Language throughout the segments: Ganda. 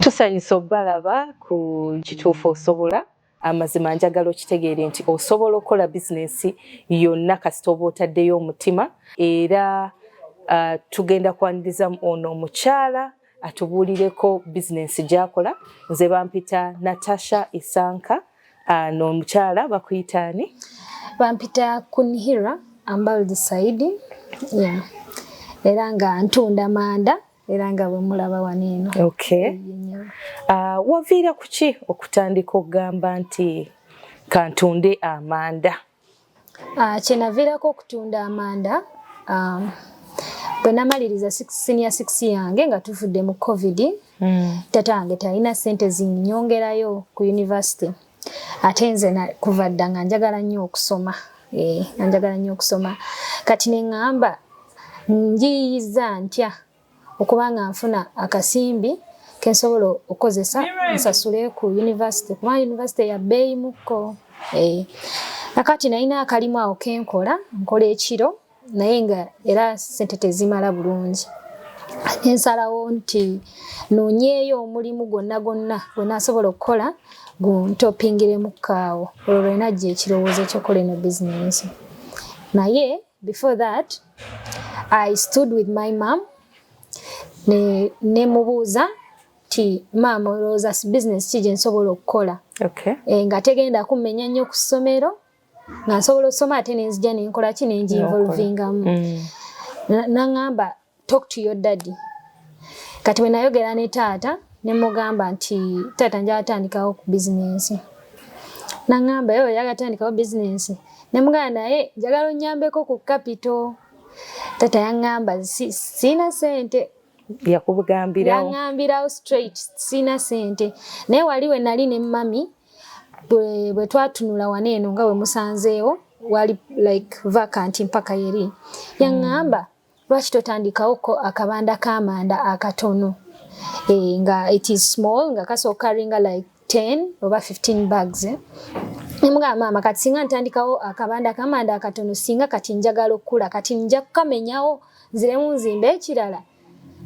Tusanyusa obalaba ku Kituufu Osobola. Amazima njagala okitegeere nti osobola okukola bizinensi yonna kasita oba otaddeyo omutima. Era tugenda kwaniriza ono omukyala atubuulireko bizinensi gy'akola. Nze bampita Natasha Isanka. N'omukyala bakuyita ani? Bampita Kunhira Ambaldi Saidi, yeah. Era nga ntunda manda, era nga bwe mulaba wano eno. Okay. Waviira ku ki okutandika okugamba nti kantunde amanda? Kyenaviirako okutunda amanda, bwe namaliriza senior six yange nga tuvudde mu COVID, tata wange talina ssente zinyongerayo ku university, ate nze kuva dda nga njagala nnyo okusoma, nga njagala nnyo okusoma. Kati ne ŋŋamba, njiyiza ntya okuba nga nfuna akasimbi kensobola okukozesa nsasule ku university, kubanga university ya bbeeyi mukko. Kakati nalina akalimu awo kenkola, nkola ekiro, naye nga era sente tezimala bulungi. Nensalawo nti noonyeeyo omulimu gwonna gwonna gwe nasobola okukola guntopingiremu kaawo. Olwo lwe najja ekirowoozo ekyokukola eno bizinensi. Naye before that, I stood with my mom ne mubuuza ti, "Maama, olowooza bizinesi ki gye nsobola okukola nga tegenda kummenya nnyo ku ssomero, nga nsobola okusoma ate nenzija nenkola ki, nenginvolvingamu?" Naŋŋamba, "Talk to your daddy." Kati bwe nayogera ne taata, ne mugamba nti, "Taata, njagala tandikawo ku bizinensi." Naŋŋamba, "Yo oyagala tandikawo bizinensi?" Ne mugamba, "Naye njagala onnyambeko ku capital." Taata yaŋŋamba, "Siina sente." Yakugambirawo? Yaŋŋambirawo straight, "Siina sente." Naye wali we nali ne mami, bwe twatunula wano eno nga bwe musanzeewo, wali like vacant mpaka yeri. Yaŋŋamba, "Lwaki totandikawoko akabanda k'amanda akatono, nga it is small, nga kasooka karinga like 10 oba 15 bags, eh?" Nemugamba, "Maama, kati singa ntandikawo akabanda k'amanda akatono, singa kati njagala okukula, kati nja kukamenyawo nziremu nzimbe ekirala."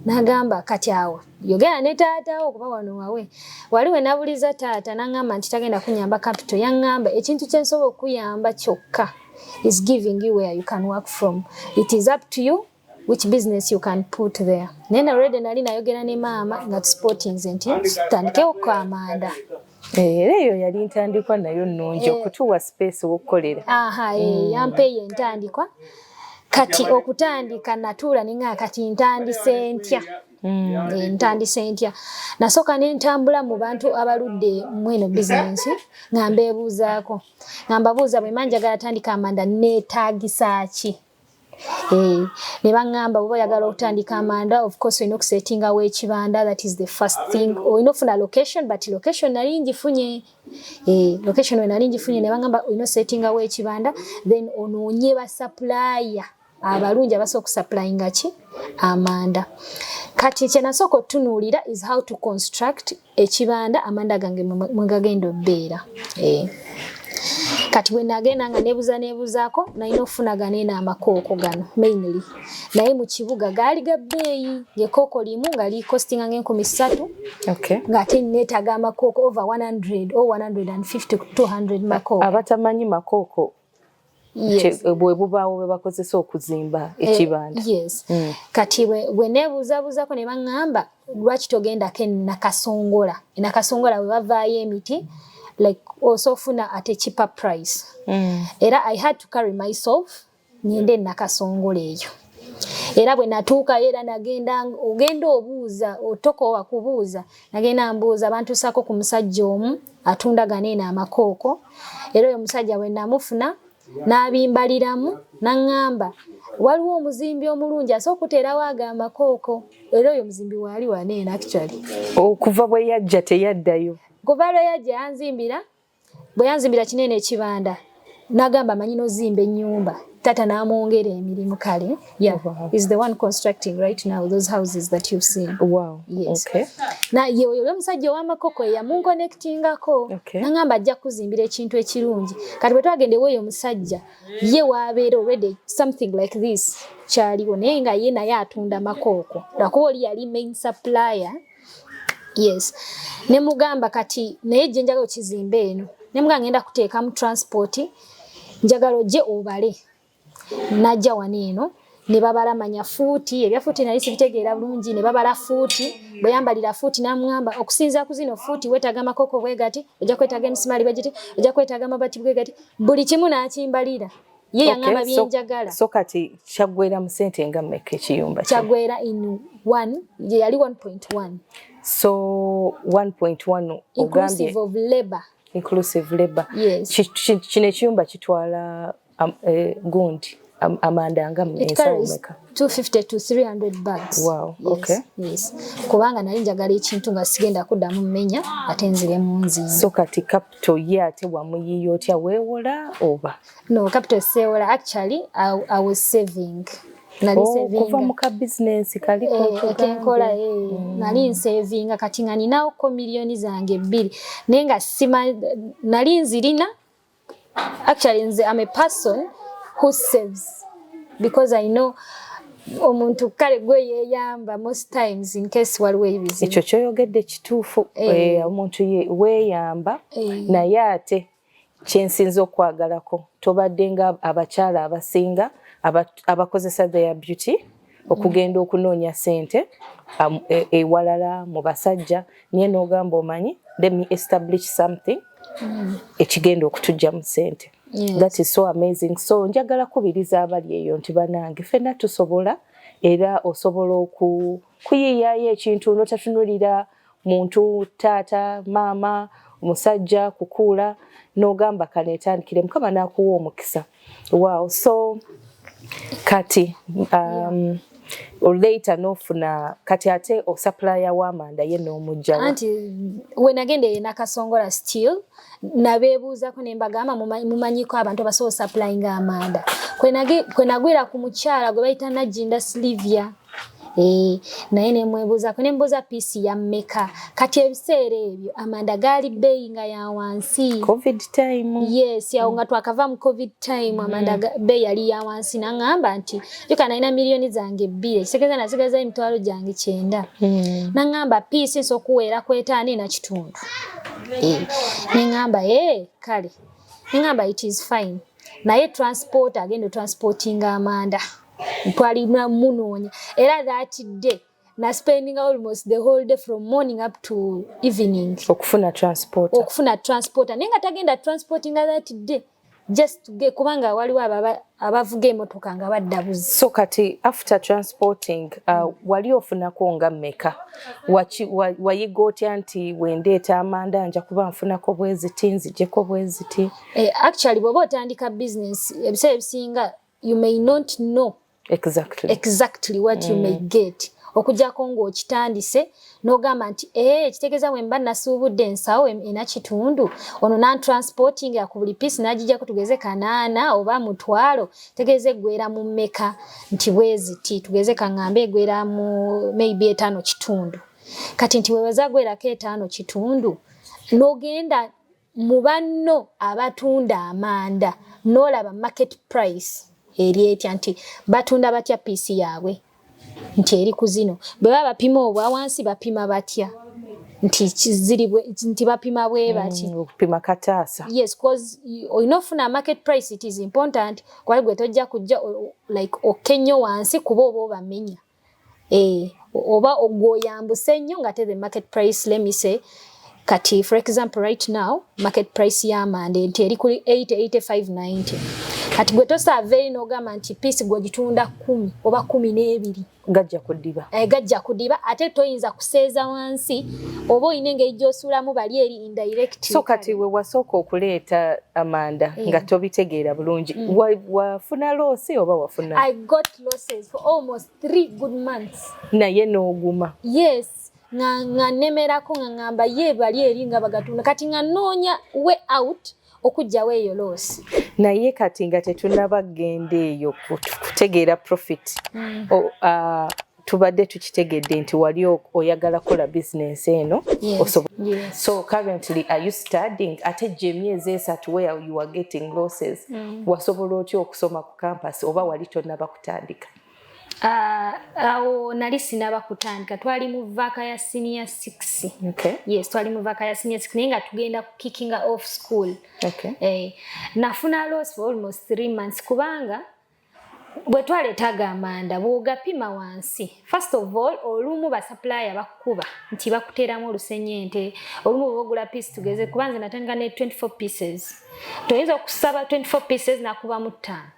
N'agamba, "Kati awo yogera ne taatawo, kuba wano wawe." Wali we nabuliza taata, n'aŋŋamba nti tagenda kunyamba capital. Yaŋŋamba, "Ekintu kye nsobola okuyamba kyokka is giving you where you can work from. It is up to you which business you can put there." Naye already nali nayogera ne maama nga tusupportinze nti tutandikewo ko amanda. Era eyo yali ntandikwa nayo nnungi, okutuwa space w'okukolera. Aha, yampa eyo entandikwa. Kati okutandika natuula neŋŋamba, kati ntandise ntya? Ntandise ntya? Nasooka ne ntambula mu bantu abaludde mu eno bizinensi nga mbeebuuzaako, nga mbabuuza, bwe mba njagala tandika amanda, neetaagisa ki? Ne baŋŋamba, bw'oba oyagala okutandika amanda, of course olina okusetingawo ekibanda. That is the first thing. Olina ofuna location, but location nali ngifunye. Location we nali ngifunye. Ne baŋŋamba olina osetingawo ekibanda, then onoonye ba supplier abalungi abasobola okusupplyinga ki amanda. Kati kye nasooka otunuulira is how to construct ekibanda amanda gange mwe gagenda obbeera. Kati bwe nagenda nga neebuza neebuzaako, nalina okufuna gano eno amakooko gano mainly, naye mu kibuga gaali ga bbeeyi, ng'ekkooko limu nga licostinga ng'enkumi 3, ng'ate neetaaga amakooko over 100 or 150 200 makooko. Abatamanyi makooko, bwe bubaawo bwe bakozesa okuzimba ekibanda. Yes. Kati bwe neebuuzabuuzako, ne baŋŋamba, "Lwaki togendako e Nakasongola? E Nakasongola bwe bavaayo emiti, like osobola ofuna at a cheaper price." Era I had to carry myself ngende e Nakasongola eyo. Era bwe natuukayo, era nagenda, ogenda obuuza, otokoowa kubuuza. Nagenda mbuuza, bantuusaako ku musajja omu atunda gano eno amakooko. Era oyo omusajja bwe namufuna, n'abimbaliramu, n'aŋŋamba waliwo omuzimbi omulungi asobola okuteerawo ago amakooko. Era oyo omuzimbi waali wano eno actually. Okuva bwe yajja teyaddayo? Kuva lwe yajja yanzimbira. Bwe yanzimbira kinene ekibanda, n'agamba, "Amanyi n'ozimba ennyumba." Taata n'amwongera emirimu. Kale yeah, is the one constructing right now those houses that you've seen. Yes. Na ye oyo omusajja ow'amakoko yamunconnectingako. N'aŋŋamba ajja kuzimbira ekintu ekirungi. Kati bwe twagenda ewoyo omusajja, ye waabeera already something like this kyaliwo, naye nga ye naye atunda makooko, lwakuba oli yali main supplier. Yes, ne mugamba kati naye gye njagala okizimba eno, ne mugamba ngenda kuteekamu transport, njagala ojje obale. Najja wano eno ne babala manya fuuti, ebya fuuti nali sibitegeera bulungi. Ne babala fuuti, bwe yambalira fuuti n'aŋŋamba, okusinziira ku zino fuuti weetaaga amakoko bwe gati, ojja kwetaaga emisimaali bwe giti, ojja kwetaaga amabati bwe gati, buli kimu n'akimbalira. Ye yaŋŋamba byenjagala. So kati kyaggwera mu ssente nga mmeka ekiyumba? Kyaggwera in one, yali 1.1. So 1.1. Inclusive of labor. Inclusive labor. Yes. Kino ekiyumba kitwala gundi amanda nga ensawo meka? 250 to 300 bags. Wow. Yes, okay. Yes, kubanga nali njagala ekintu nga sigenda kuddamu mmenya ate nziremu nzimbe. So kati capital ye ate wamuyiiya otya? Weewola oba? No, capital seewola. Actually I was saving. Nali oh, kuva mu ka business kali. Kenkola nali nsavinga. Kati nga ninawoko miliyoni zange 2, naye nga sima nali nzirina. Actually nze am a person who saves because I know omuntu kale gwe yeeyamba most times in case waliwo ebizibu. Ekyo kyoyogedde kituufu. Omuntu weeyamba, naye ate kyensinza okwagalako, tobadde nga abakyala abasinga abakozesa their beauty okugenda okunoonya ssente ewalala mu basajja, naye n'ogamba, omanyi, let me establish something ekigenda okutujja mu ssente. That is so amazing. So njagala kubiriza abali eyo nti banange, ffenna tusobola, era osobola okuyiiyayo ekintu notatunulira muntu, taata, maama, omusajja kukuula, n'ogamba kaneetandikire, Mukama n'akuwa omukisa. Wow. So kati later n'ofuna kati ate osupplier w'amanda ye n'omugjawa? Anti we nagenda eyo Nakasongola, still nabeebuuzako ne mbagamba, mumanyiko abantu abasobola supplyinga amanda? Kwe nagwira ku mukyala gwe bayita Najinda Silivia. Naye nemwebuuzako, nembuuza piece ya mmeka. Kati ebiseera ebyo amanda gaali bbeeyi nga ya wansi. Covid time. Yes, awo nga twakava mu COVID time. Amanda bbeeyi yali ya wansi. Naŋŋamba nti juka nalina miliyoni zange 2, ekitegeeza nasigazayo 900,000. Naŋŋamba piece nsobola okuweera ku 5.5. Neŋŋamba kale, neŋŋamba it is fine, naye transport agenda otransportinga amanda twalina munoonya. Era that day na spending almost the whole day from morning up to evening okufuna transport. Okufuna transporter, naye nga tagenda transportinga that day, just to get, kubanga waliwo abavuga emotoka nga badda buzi. So kati after transporting, wali ofunako nga mmeka? Wayiga otya nti wendeeta amanda nja kuba nfunako bweziti, nzijeko bweziti? Actually bw'oba otandika business, ebiseera ebisinga you may not know exactly what you may get, okujjako ng'okitandise n'ogamba nti ekitegeeza bwe mba nasuubudde ensawo 4.5, ono nantransporting ku buli piece n'agijjako tugeze 800 oba 1000, tegeeza eggwera mu mmeka? Nti bweziti, tugeze kaŋŋambe eggwera mu maybe 5.5. Kati nti webaza gwerako 5.5, n'ogenda mu banno abatunda amanda n'olaba market price eri etya, nti batunda batya piece yaabwe, nti eri ku zino. Bwe baba bapima obwa wansi bapima batya, nti ziri nti bapima bwe bati. Okupima kataasa. Yes, cause olina ofuna market price, it is important, kuba gwe tojja kujja like okke nnyo wansi, kuba oba obamenya, oba gwoyambuse nnyo nga te the market price, let me say kati for example right now market price y'amanda nti eri kuli 80, 85, 90. Kati gwe tosaava eri n'ogamba nti piece gwegitunda 10 oba 12. Gajja kudiba. Gajja kudiba, ate toyinza kuseeza wansi, oba olina engeri gy'osuulamu bali eri indirect. So kati we wasooka okuleeta amanda nga tobitegeera bulungi, wafuna loss oba wafuna? I got losses for almost 3 good months. Naye n'oguma? Yes, nga nnemerako, nga ŋŋamba ye bali eri nga bagatunda, kati nga nnoonya way out okuggyawo eyo loss. Naye kati nga tetunaba kugenda eyo kutegeera profit, tubadde tukitegedde nti wali oyagala kukola bizinensi eno. Yes. So currently are you studying? Ate gye emyezi 3 where you are getting losses, wasobola otya okusoma ku campus oba wali tonnaba kutandika? Awo nali sinaba kutandika, twali mu vac ya senior 6. Yes, twali mu vac ya senior 6, naye nga tugenda kickinga off school. Nafuna loss for almost 3 months, kubanga bwe twaleetaga amanda, bw'ogapima wansi, first of all, olumu basupplier bakukuba nti bakuteeramu olusenyente. Olumu bwe ogula piece, tugeze, kuba nze natandika ne 24 pieces, toyinza okusaba 24 pieces nakubamu ttaano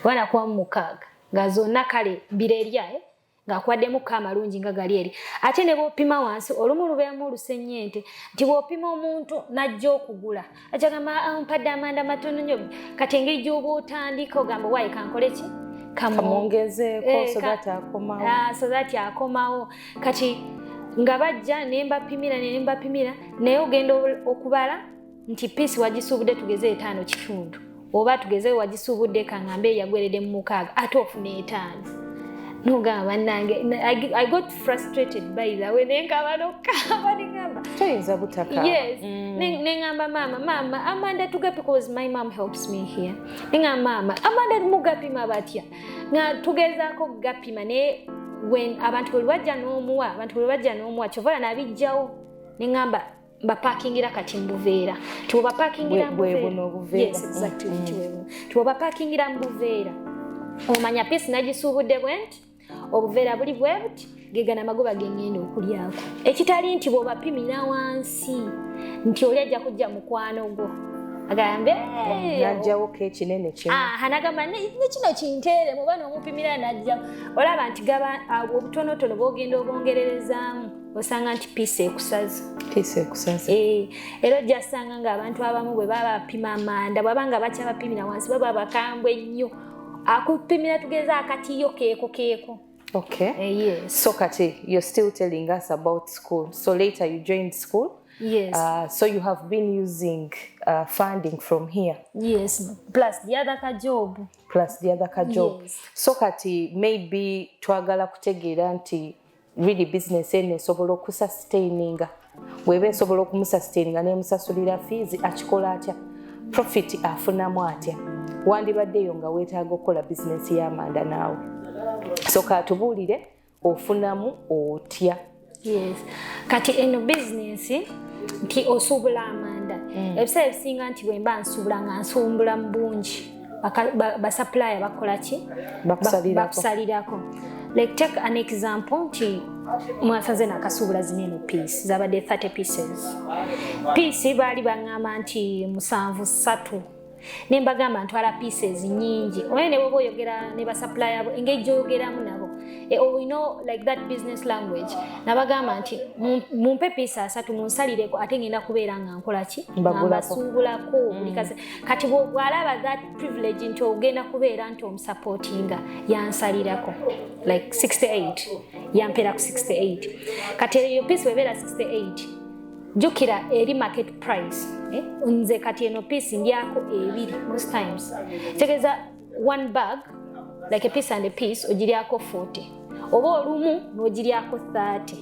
oba nakubamu mukaaga, nga zonna kale birerya, eh? Ng'akuwaddemu ko amalungi nga gali eri. Ate ne bw'opima wansi, olumu lubeeramu olusenyente, nti bw'opima omuntu n'ajja okugula ajagamba, "Ah, mpadde amanda matono nnyo." Kati engeri gy'oba otandika ogamba, "Waayi, kankole ki?" Kamwongezeeko so that akomawo. Ah, so that akomawo. Kati nga bajja ne mbapimira ne mbapimira, naye ogenda okubala nti piece wagisuubudde, tugeze, 5.5, oba tugeze wagisuubudde, kaŋŋambe, yagweredde mu mukaaga, ate ofuna 5. Nogamba, bannange, I got frustrated, by the way, nenkaba nokukaba, neŋŋamba Toyinza butakaaba. Yes. Neŋŋamba maama, "Maama, amanda tugapi," because my mom helps me here. Neŋŋamba, "Maama, amanda mugapima batya?" Nga tugezaako gapima, naye when abantu bwe bajja n'omuwa, abantu bwe bajja n'omuwa, kyova nabijjawo, neŋŋamba mbapakingira kati mu buveera, nti bwebapakingira mu Bwe buveera- buno obuveera. Yes, exactly, nti bwe buno. Nti bwebapakingira mu buveera, omanya piece nagisuubudde bwe nti, obuveera buli bwe buti, gegana amagoba geŋŋenda okulyako, ekitali nti bw'obapimira wansi nti oli ajja kujja mukwano gwo agambe, "Eh, Najjawo keekinene kimu. Aha, nagamba, Ne kino kinteere," muba n'omupimira najja olaba nti gaba obutonotono bwogenda obwongererezaamu, osanga nti piece ekusaze. Piece ekusaze. Eh, era ojja sanga ng'abantu abamu bwe baba bapima amanda, bwaba nga bakyabapimira wansi, baba bakambwe nnyo, akupimira, tugeze, akatiyo keeko keeko. Eh, yes. So kati you're still telling us about school. So later you joined school. Yes. So you have been using funding from here? Yes, plus the other ka job. Plus the other ka job. Yes. So kati maybe twagala kutegeera nti really business eno esobola okusustaininga, bweba esobola okumusustaininga nemusasulira fees, akikola atya? Profit afunamu atya? Wandibaddeyo nga weetaaga okukola bizinesi y'amanda naawe, so katubuulire, ofunamu otya? Yes, kati eno bizinesi nti osuubula amanda, ebiseera ebisinga nti bwe mba nsuubula, nga nsuubula mu bungi, basupplier bakola ki? Bakusalirako. Bakusalirako. Like, take an example nti mwasaze nakasuubula zino eno piece zabadde 30 pieces. Piece baali baŋŋamba nti musanvu ssatu, ne mbagamba ntwala pieces nyingi. Omanyi ne bwoba oyogera ne basupplier bo, engeri gy'oyogeramu nabo, like that business language, nabagamba nti mumpe piece 30, munsalireko, ate ngenda kubeera nga nkola ki? Nga Mbagulako. mbasuubulako buli kase. Kati bw'alaba that privilege nti ogenda kubeera nti omusupportinga, yansalirako like 68, yampeera ku 68. Kati eyo piece bwebeera 68, jjukira eri market price, eh? Nze kati eno piece ndyako ebiri most times, kitegeeza one bag, like a piece and a piece, ogiryako 40, oba olumu n'ogiryako 30.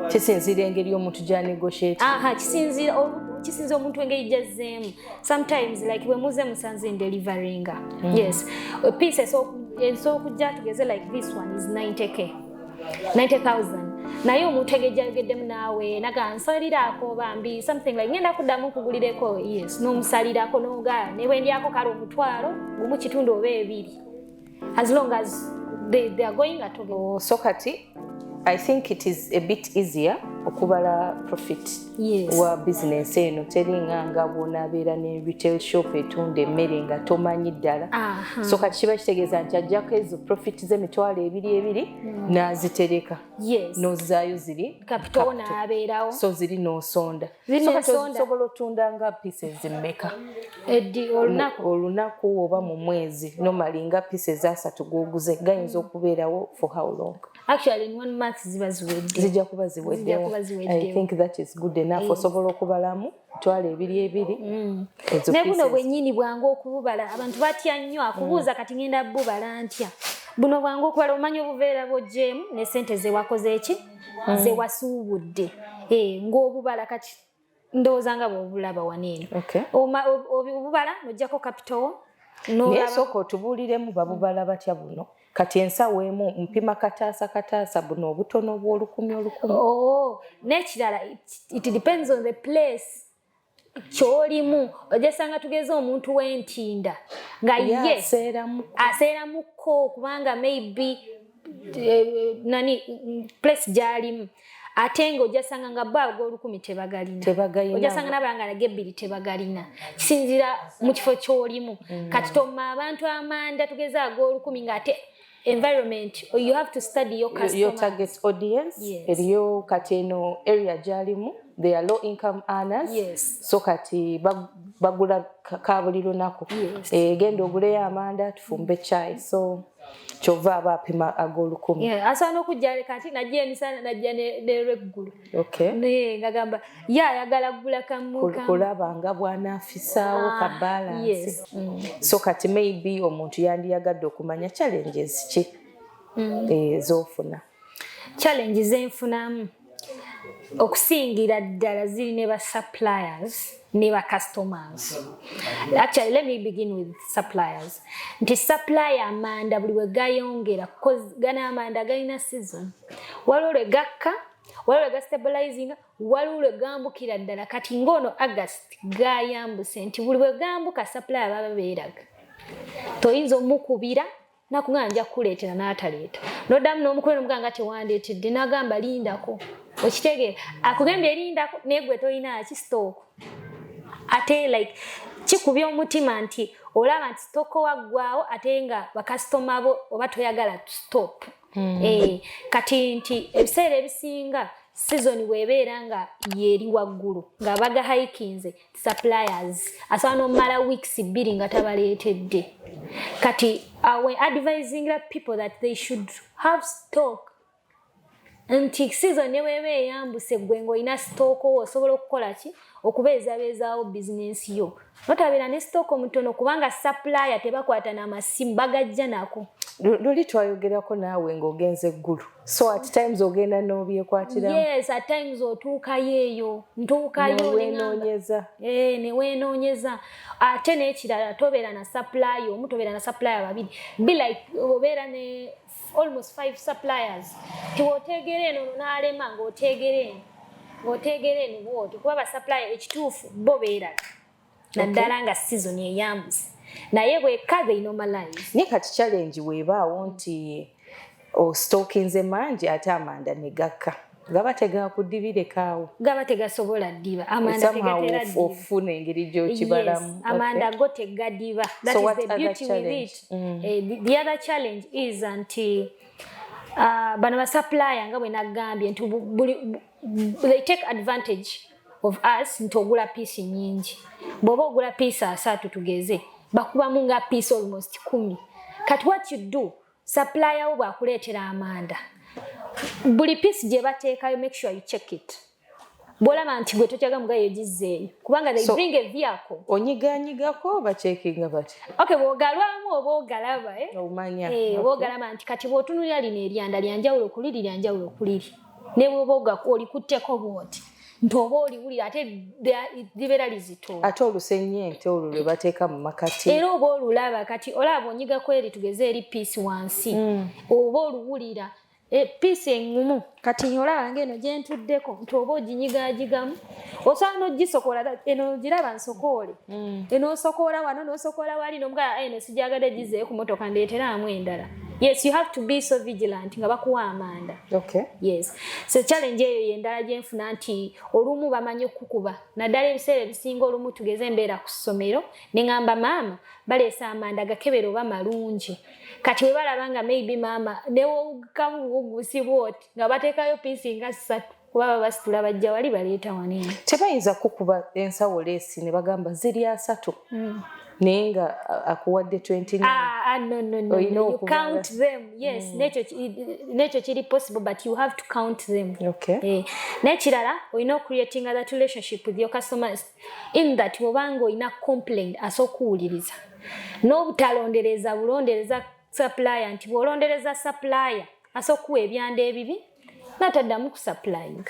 Kisinziira engeri omuntu gy'anegotiate. Aha, kisinziira omuntu engeri gyazzeemu. Sometimes, like bwe muze musanze ndeliveringa, yes, a piece esobola okujja, tugeze, like this one is 90K, 90,000, naye omuntu engeri gyayogeddemu naawe, naga nsaliraako bambi, something like ngenda kuddamu nkugulireko, yes, n'omusalirako n'ogaa ne bwe ndyako kale 1.5 oba 2, as long as they are going at. Oh, so kati I think it is a bit easier okubala profit wa business eno, teringa nga bw'onaabeera ne retail shop etunda emmere nga tomanyi ddala. So kati kiba kitegeeza nti ajjako ezo profit z'emitwalo ebiri ebiri n'azitereka, n'ozzaayo ziri capital n'abeerawo. So ziri n'osonda. Ziri So kati n'osonda. osobola otunda nga pieces mmeka? Eddi olunaku? Olunaku oba mu mwezi, normally nga pieces 30 g'oguze gayinza okubeerawo for how long? Actually, in one month ziba ziwedde. Zijja kuba ziweddewo. Kuba ziweddewo. I think that is good enough. Osobola okubalamu 20,000 ebiri ezo Ne buno pieces. bwennyini bwangu okububala. Abantu batya nnyo akubuuza, kati ngenda bubala ntya? Buno bwangu okubala, omanya obuveera bwoggyemu ne sente zewakoze eki, zewasuubudde. Eh, ng'obubala kati ndowooza nga bw'obulaba wano eno. Obubala n'oggyako capital. Naye sooka otubuuliremu, babubala batya buno? Kati ensawo emu mpima kataasa kataasa buno obutono bw'olukumi olukumi. Oh, n'ekirala, it depends on the place ky'olimu. Ojasanga tugeze omuntu w'entinda nga ye aseeramuko kubanga maybe nani place gy'alimu, ate nga ojasanga nga bo ag'olukumi tebagalina, ojasanga nabanga nagebbiri tebagalina. Kisinzira mu kifo ky'olimu. Kati toma abantu amanda tugeze ag'olukumi ng'ate environment, you have to study your customer, your target audience. Eriyo kati eno area gyalimu, they are low income earners. So kati bagula ka buli lunaku. Genda oguleyo amanda tufumbe chai, so kyova aba apima ag'olukumi. Yeah, asobola n'okujja kati najja emisana, najja nelweggulu. Naye ngagamba ye ayagala kugula kamu. Kulaba nga bw'anaafisaawo ka balance. So kati maybe omuntu yandiyagadde okumanya challenges ki z'ofuna. Challenge zenfunamu okusingira ddala ziri ne ba suppliers ne ba customers. Actually, let me begin with suppliers, nti supplier amanda buli we gayongera, gano amanda galina season. Waliwo lwe gakka, waliwo lwe gastabilizinga, waliwo lwe gambukira ddala. Kati ng'ono August gayambuse, nti buli bwe gambuka supplier baba beeraga. Toyinza omukubira nakugamba nja kukuleetera n'ataleeta, noddamu n'omukubira nomugamba nga tewandeetedde, n'agamba lindako. Okitegeera? Akugambye lindako, naye gwe tolina ki stock. Ate like kikubya omutima nti olaba nti stock waggwawo, ate nga bakasitoma bo oba toyagala to stop. Kati nti ebiseera ebisinga season bw'ebeera nga yeri waggulu nga bagahayikinze, suppliers asobola n'omumala weeks 2 nga tabaleetedde. Kati we advising people that they should have stock, nti season ne bweba eyambuse, gwe ng'olina stock wo, osobola okukola ki okubeezabeezaawo bizinensi yo, notabeera ne stock mutono, kubanga supplier tebakwata n'amasimu bagajja nako. Luli twayogerako naawe ng'ogenze eggulu, so at times ogenda n'obyekwatiramu. Yes, at times otuukayo eyo, ntuukayo. Newenoonyeza. Newenoonyeza. Ate n'ekirala, tobeera na supplier omu, tobeera na supplier babiri, be like obeera ne almost five suppliers, tiwoteegera eno n'alema, ng'oteegera eno, ng'oteegera eno bwoti, kuba basupplier ekituufu bo beeraga naddala nga season eyambuse, naye bwekka they normalize. Naye kati challenge weebaawo nti ostockinze mangi ate amanda ne gakka, gaba tegakuddibirekaawo. Gaba tegasobola ddiba, amanda tegatera ddiba. Ofuna engeri gy'okibalamu. Amanda go tegadiba. That So is the beauty with it. The other challenge is nti bano basupplier, nga bwe nagambye nti they take advantage of us, nti ogula piece nyingi. Bw'oba ogula piece 30 tugeze, bakubamu nga piece almost 10. Kati what you do, supplier wo bw'akuleetera amanda, buli piece gye bateekayo, make sure you check it. Bw'olaba nti gwe tokyaga, mugayo gizzeeyo, kubanga they So, bring a vehicle. Onyiganyigako, bacheckinga bati? Okay, bw'ogalwamu oba ogalaba, eh? Omanya. Eh, oba ogalaba nti kati bw'otunulira lino eryanda lyanjawulo kuliri, lyanjawulo kuliri, ne bw'oba olikutteko bw'oti nti oba oliwulira, ate libeera lizito. Ate olusennyente olwo lwe bateeka mu makati. Era oba olulaba, kati olaba onyigako eri tugeze eri piece wansi, oba oluwulira piece eŋŋumu. Kati olaba ngaeno gyentuddeko nti oba oginyigagigamu, osobola n'ogisokola eno, giraba nsokoole eno, osokoola wano n'osokoola wali, nomugaa eno sijagadde, gizeeyo ku motoka ndeeteramu endala. Yes, you have to be so vigilant nga bakuwa amanda. Yes, so challenge eyo yendala gyenfuna, nti olumu bamanyi okukuba, naddala ebiseera ebisinga olumu tugeze embeera ku ssomero neŋŋamba maama baleese amanda gakebera oba malungi. Kati we balaba nga maybe maama newokamubugusi bwoti nga bateekayo piece nga ssatu, kuba baba basitula bajja wali baleeta wanene. Tebayinza kukuba ensawo leesi ne bagamba ziri 30, naye nga akuwadde 29? Ah, ah, no, no, no, no. You count them. Yes. Nekyo kiri possible, but you have to count them. Eh, n'ekirala, olina ocreating that relationship with your customers, in that bwobanga olina complaint asooka okuwuliriza n'obutalondereza bulondereza supplier, nti bw'olondereza supplier asooka okuwa ebyanda ebibi n'ataddamu ku supplying.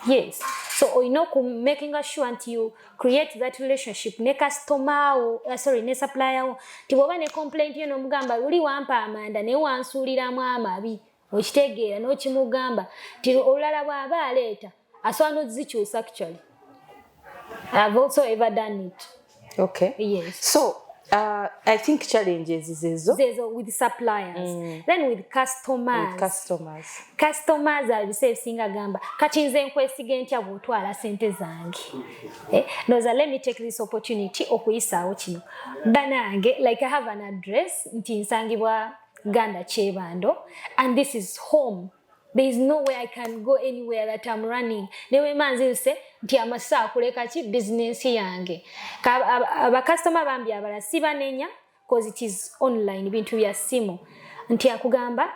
Yes, so olina oku making sure nti you create that relationship ne customer wo, sorry, ne supplier wo, nti bw'oba ne complaint yo n'omugamba, "Oli wampa amanda naye wansuuliramu amabi," okitegeera, n'okimugamba nti olulala bw'aba aleeta asobola n'ozikyusa. Actually, I've also ever done it. Yes. So I think challenges zezo. Zezo with suppliers. Then with customers. With customers. Customers, ebiseera ebisinga gamba, "Kati nze nkwesiga ntya bw'otwala sente zange?" Eh, ndowooza let me take this opportunity okuyisaawo kino. Banange, like, I have an address nti nsangibwa Ganda Kyebando, and this is home. There is no way I can go anywhere that I'm running. Newe nziruse nti amasa akuleka ki bizinensi yange. Abakasitoma bambi abalala sibanenya, 'cause it is online, bintu bya ssimu, nti akugamba,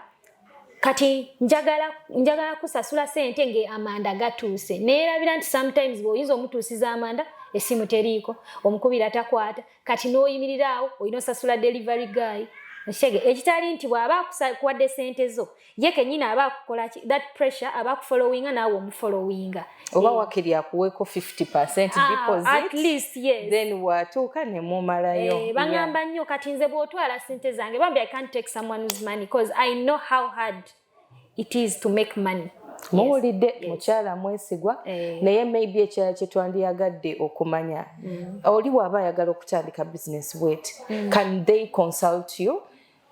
"Kati njagala kusasula sente nge amanda gatuuse." Neerabira nti sometimes bw'oyinza omutuusiza amanda, essimu teriiko, omukubira takwata, kati n'oyimirira awo olina osasula delivery guy. Okitege ekitali nti bw'aba akuwadde sente zo, ye kennyini aba akukola ki, that pressure, aba akufollowinga, naawe omufollowinga. Oba wakiri akuweeko 50% deposit. At least, yes. Then watuuka ne mumalayo. Eh, baŋŋamba nnyo, "Kati nze bw'otwala sente zange?" Bambi, I can't take someone's money because I know how hard it is to make money. Muwulidde, mukyala mwesigwa. Naye maybe ekirala kye twandiyagadde okumanya, oli bw'aba ayagala okutandika business bweti, can they consult you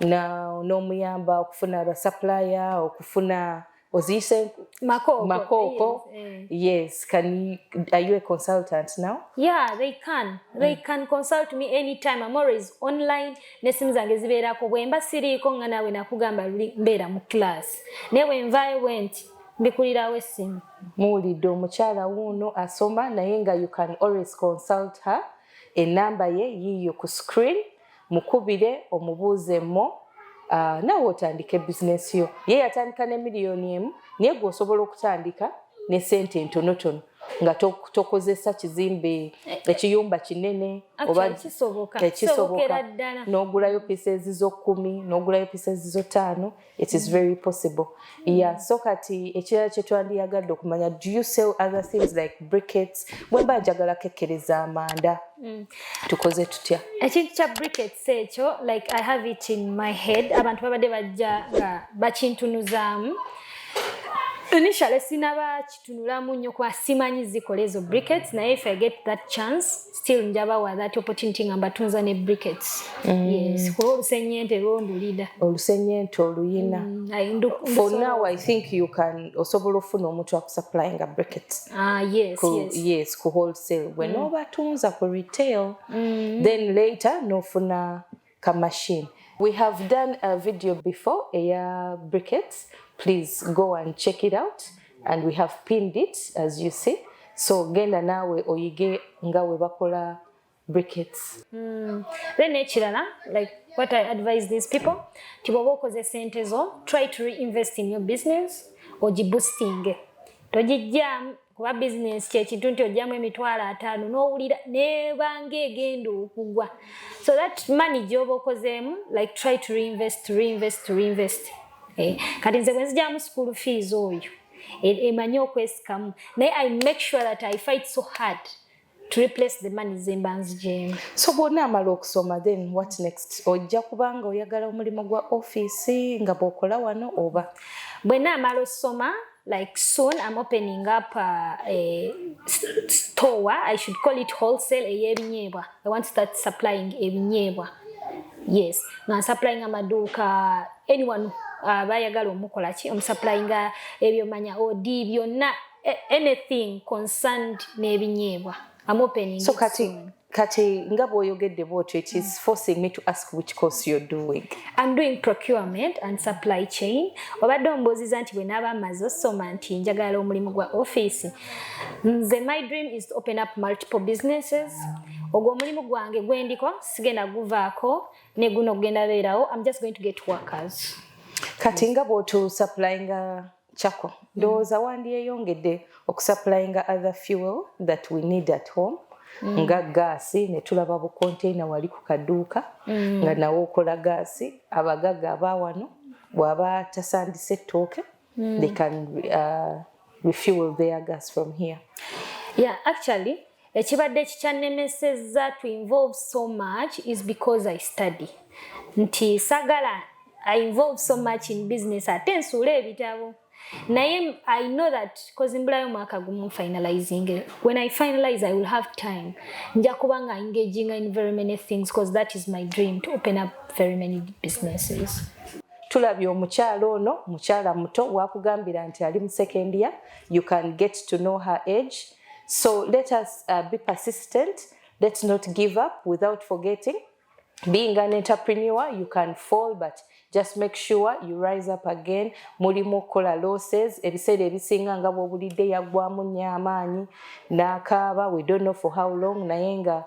n'omuyamba okufuna abasupplier, okufuna oziyise Makooko. Makooko? Yes, eh. Yes, can you, are you a consultant now? Yeah, they can. They can consult me anytime. I'm always online. N'essimu zange zibeerako. Bwe mba siriiko, nga naawe nakugamba luli mbeera mu class. Naye bwe nvaayo bwe nti mbikulirawo essimu. Muwulidde, omukyala wuuno asoma, naye nga you can always consult her. Enamba ye yiiyo ku screen, mukubire omubuuzemmo, naawe otandike bizinesi yo. Ye yatandika ne 1 million, naye gwe osobola okutandika ne sente entonotono nga tokozesa kizimbe, ekiyumba kinene. Oba kisoboka. Kisobokera ddala. N'ogulayo pieces zo 10, n'ogulayo pieces zo 5. It is very possible. Yeah, so kati ekirala kye twandiyagadde okumanya, do you sell other things like briquettes? Bwe mba njagala kekkereza amanda, tukoze tutya? Ekintu kya briquettes ekyo, like, I have it in my head. Abantu babadde bajja nga bakintunuzaamu. Initially sinaba kitunulamu nnyo kuba simanyi zikola ezo briquettes, naye if I get that chance, still njabawa that opportunity nga mbatunza ne briquettes. Yes, kuba olusenyente lwondulida. Olusenyente oluyina. For now, I think you can, osobola ofuna omuntu akusupplyinga briquettes. Ah, yes. Ku, yes. Yes, ku wholesale, gwe n'obatunza ku retail, then later n'ofuna ka machine. We have done a video before eya briquettes. Please go and check it out, and we have pinned it, as you see. So genda naawe oyige nga we bakola briquettes. Then ekirala, like, what I advise these people, ti bw'oba okoze sente zo, try to reinvest in your business, ogiboosting, togijjaamu, kuba business kyekintu nti ojjamu 50,000 n'owulira nebanga egenda okugwa. So that money gy'oba okozeemu, like, try to reinvest, to reinvest, to reinvest. Eh, kati nze bwe nzijjamu school fees, oyo emanyi okwesikamu, naye I make sure that I fight so hard to replace the money zemba nzigyemu. So bw'onaamala okusoma, then what next? Ojja kubanga oyagala omulimu gwa ofiisi nga bw'okola wano, oba? Bwe naamala osoma, like, soon I'm opening up a store, I should call it wholesale, ey'ebinyeebwa. I want to start supplying ebinyeebwa. Yes, nga nsupplying amaduuka, anyone abayagala omukola ki, omusupplyinga ebyomanya odi byonna, anything concerned n'ebinyeebwa. I'm opening So it kati soon. Kati nga bw'oyogedde bw'otyo, it is forcing me to ask which course you're doing. I'm doing procurement and supply chain. Obadde ombuuziza nti bwe naaba mmaze osoma nti njagala omulimu gwa office. Nze my dream is to open up multiple businesses. Ogwo omulimu gwange gwendiko sigenda guvaako, ne guno gugenda beerawo. I'm just going to get workers. Kati nga bw'otusupplyinga charcoal, ndowooza wandyeyongedde okusupplyinga other fuel that we need at home, nga gaasi, ne tulaba bukonteina wali ku kaduuka nga nawe okola gaasi. Abagagga abawano bw'aba tasandise ettooke, they can refuel their gas from here. Yeah, actually ekibadde kikyannemesezza to involve so much is because I study, nti sagala I involve so much in business ate nsuula ebitabo. Naye I know that cause mbulayo mwaka gumu finalizing. When I finalize, I will have time. Nja kuba nga engaging in very many things, because that is my dream, to open up very many businesses. Tulabye omukyala ono, mukyala muto, wakugambira nti ali mu second year. You can get to know her age. So let us be persistent. Let's not give up. Without forgetting, being an entrepreneur, you can fall, but just make sure you rise up again. Mulimu okukola losses ebiseera ebisinga, nga bw'obulidde yaggwamu nnyo amaanyi n'akaaba. We don't know for how long, naye nga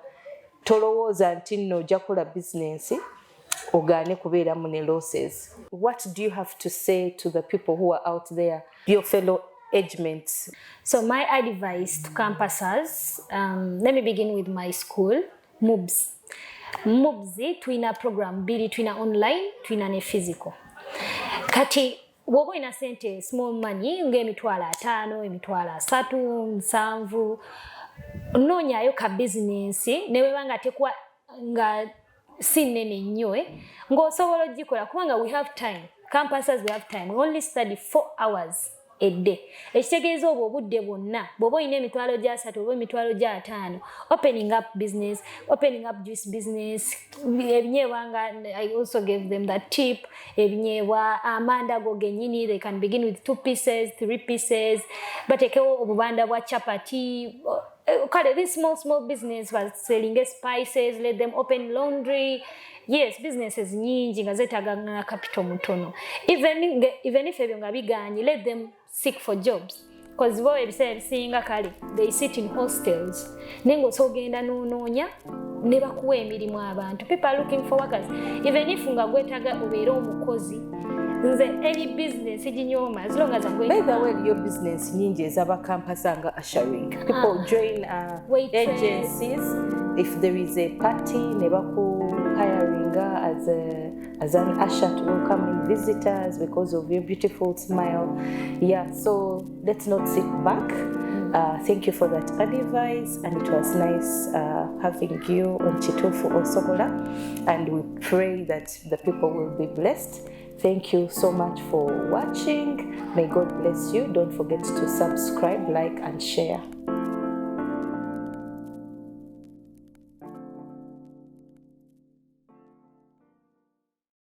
tolowooza nti nno ojja kukola bizinensi ogaane kubeeramu ne losses. What do you have to say to the people who are out there, your fellow agemates? So my advice to campusers, let me begin with my school, MUBS. MUBS tulina program bbiri, tulina online, tulina ne physical. Kati bw'oba olina sente, small money, ng'emitwalo 50, 30,000, 70,000, noonyayo ka bizinensi ne bweba nga tekuwa nga si nnene nnyo, ng'osobola ogikola, kubanga we have time. Campuses, we have time. We only study 4 hours a day, ekitegeeza obwo obudde bwonna bw'oba olina emitwalo gyasatu oba emitwalo gyataano, opening up business, opening up juice business, ebinyeebwa, nga I also gave them that tip, ebinyeebwa, amanda go gennyini, they can begin with two pieces, three pieces, batekewo obubanda bwa chapati. Kale this small small business was selling spices. Let them open laundry. Yes, businesses nyingi nga zeetaaga nga capital mutono. Even if ebyo nga biganye, let them seek for jobs, because bo ebiseera ebisinga kale they sit in hostels, naye ng'osobola ogenda n'onoonya ne bakuwa emirimu. Abantu, people are looking for workers. Even if nga gwetaaga obeere omukozi, nze any business ginyooma as long as I'm going By the way, your business nyingi ez'abakampasa nga ushering. People join Waitress. agencies if there is a party ne baku hiringa as an usher to welcome in visitors because of your beautiful smile. Yeah, so let's not sit back. Thank you for that advice, and it was nice having you on Kituufu Osobola, and we pray that the people will be blessed. Thank you so much for watching. May God bless you. Don't forget to subscribe, like, and share.